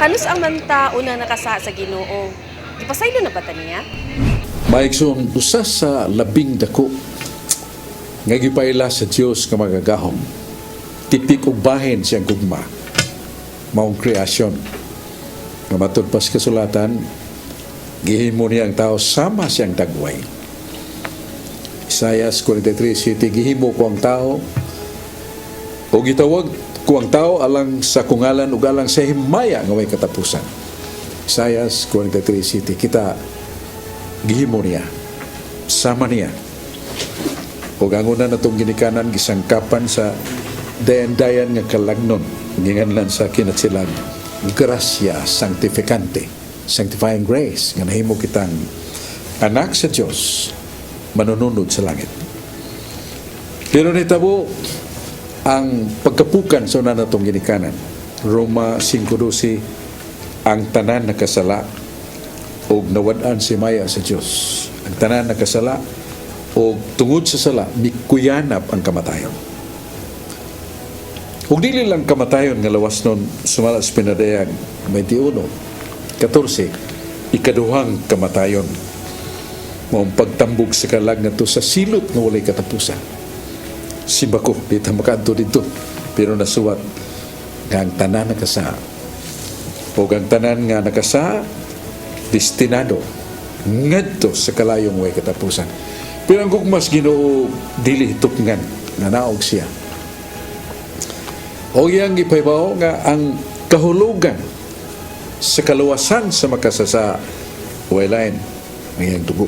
Kanus-a man ta unang nakasala sa Ginoo? Gipasaylo na ba ta niya? Mga igsoon, usa sa labing dako nga gipaila sa Dios nga magagahom, tipik og bahin siyang gugma, maong kreasyon. Nga matud pa sa kasulatan, gihimo niya ang tao sama siyang dagway. Isaiah 43:7, "Gihimo ko ang tao o gitawag ko ang tao alang sa akong ngalan ug alang sa himaya nga way katapusan." Isaiah 43:7, kita gihimo niya sama niya. Ug ang una natong ginikanan gisangkapan sa dayan-dayan nga kalagnon, ginganlan sa kinatsilang grasya sanctificante, sanctifying grace, nga nahimo kitang anak sa Dios, manununod sa langit. Pero nitabo ang pagkapukan sa una natong ginikanan. Roma 5:12, ang tanan nakasala og nawad-an sa himaya sa Dios. Ang tanan nakasala og tungod sa sala mikuyanap ang kamatayon. Ug dili lang kamatayon nga lawas nun, sumala sa Pinadayag 21:14, ikaduhang kamatayon mao ang pagtambog sa kalag ngadto sa silot nga walay katapusan. Simbako, di ta makaadto didto. Pero nasuwat nga ang tanan nakasala. O ang tanan nga nakasala, destinado ngadto sa kalayong way katapusan. Pero ang gugma sa Ginoo dili hitupngan, nanaog siya. O iyang gipahibaw nga ang kahulugan sa kaluwasan sa makasasala way lain ang iyang dugo.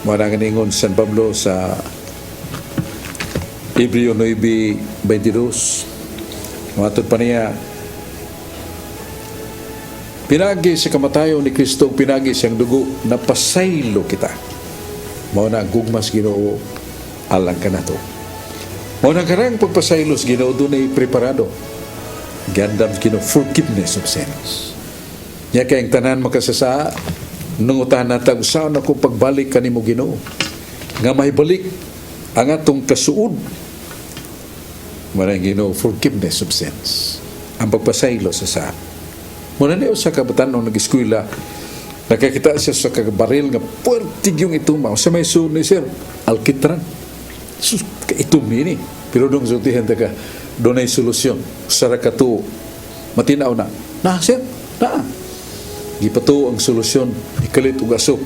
Mao nga ningon San Pablo sa Hebreo 9:22. Matod pa niya, pinagi sa kamatayon ni Kristo, pinagi siyang dugo, napasaylo kita. Mao na ang gugma sa Ginoo alang kanato. Mao na karang pagpasaylo sa Ginoo dunay preparado. Giandam sa Ginoo forgiveness of sins. Nya kay ang tanan makasasala, nangutana tag saan ako pagbalik kanimo, Ginoo? Nga mahibalik ang atong kasuod. Mao ang Ginoo forgiveness of sins. Ang pagpasaylo sa sala. Mao na niyo sa kabatan-on nag-eskwela, nakakita siya sa kagabaril nga puwerte yung ituma. Sa may suod ni sir, alkitran. Sus, itum ni. Pero dong sultihan ta ka, dunay solusyon. Sa katuo, matinaw na. Na, sir, na. Gipatuo ang solusyon, ikalit og aso.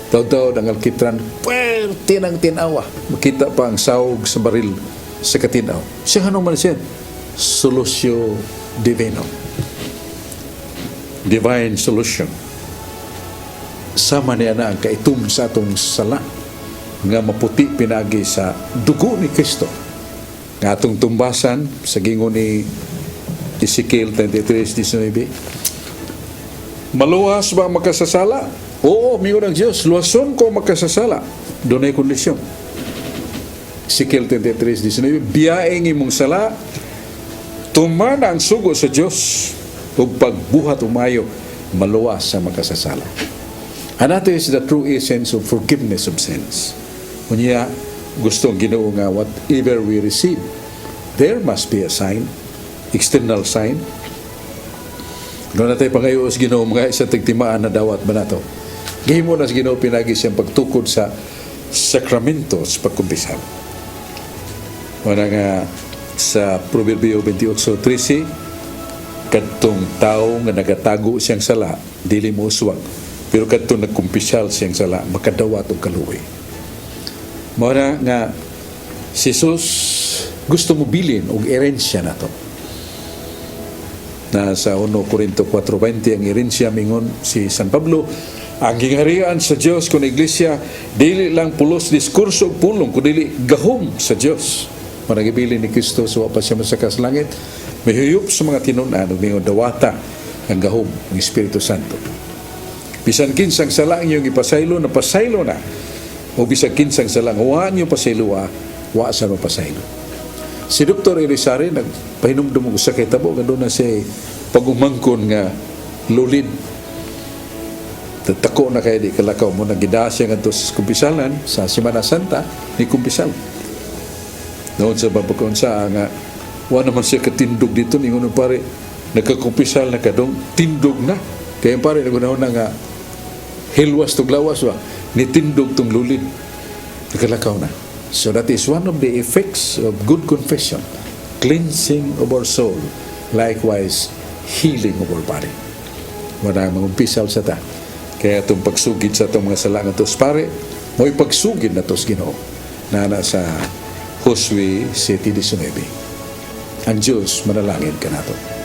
Taw-taw ang alkitran, puwerte ng tinawa. Makita pa ang sawog sa baril sa katinaw. Siya hanong man sir, solusyo divino. Divine solution. Sama niya na ang kaitum sa atong sala nga maputi pinagi sa dugo ni Kristo. Nga atong tumbasan sa gingon ni Ezekiel 33:19. Maluwas ba ang makasasala? Oo, mingon ang Diyos, luwason ko ang makasasala. Dunay kondisyon. Ezekiel 33:19, biyaeng imong sala, tumana ang sugo sa Diyos, ug pagbuhat umayo, maluwas sa makasasala. And that is the true essence of forgiveness of sins. Unya, gusto ang Ginoo nga whatever we receive, there must be a sign, external sign. Doon natin pangayo sa Ginoo mga isa tigtimaan na dawat ba nato. Gihimo na sa Ginoo pinagi siyang pagtukod sa sakramento sa pagkumpisal. Wala nga sa Proverbio 28:13, kadtong tao nga nagatago siyang sala, dili mo uswag. Pero kadtong nagkumpisal siyang sala, makadawat og kaluoy. Mao na nga si Jesus gusto mo bilin og erensya nato. Na sa 1 Corinto 4:20 ang erensya, mingon si San Pablo, ang gingharian sa Dios kon iglesia dili lang pulos diskurso ug pulong kundi gahom sa Dios. Managibilin ni Kristo sa wa pa siya masaka sa langit, mahiyop sa mga tinun-an ug mingon, dawata ang gahom ng Espiritu Santo. Bisan kinsang sala ang inyong ipasaylo, napasaylo na. O bisan kinsang sala ang wa niyo pasaylo, wa sa mapasaylo. Si Dr. Irizarry nagpahinumdum og usa ka hitabo nga duna siya pag-umangkon nga lulid. Tako na kay di kalakaw mo nagida siya ngadto sa kumpisalan sa Semana Santa ni kumpisal. Noon sa babakon sa nga wa naman siya katindog dito, ningon pare. Nagkakumpisal na kadong tindog na. Kaya pare, nagunahon na nga hilwas tong lawas ba, nitindog tong lulid. Nakalakaw na. So that is one of the effects of good confession. Cleansing of our soul. Likewise, healing of our body. Wala mangumpisal sa ta. Kaya itong pagsugid sa itong mga sala nga sa pare, mo'y pagsugid na sa Ginoo. Na sa Josue 7:19. Ang Diyos manalangin kanato.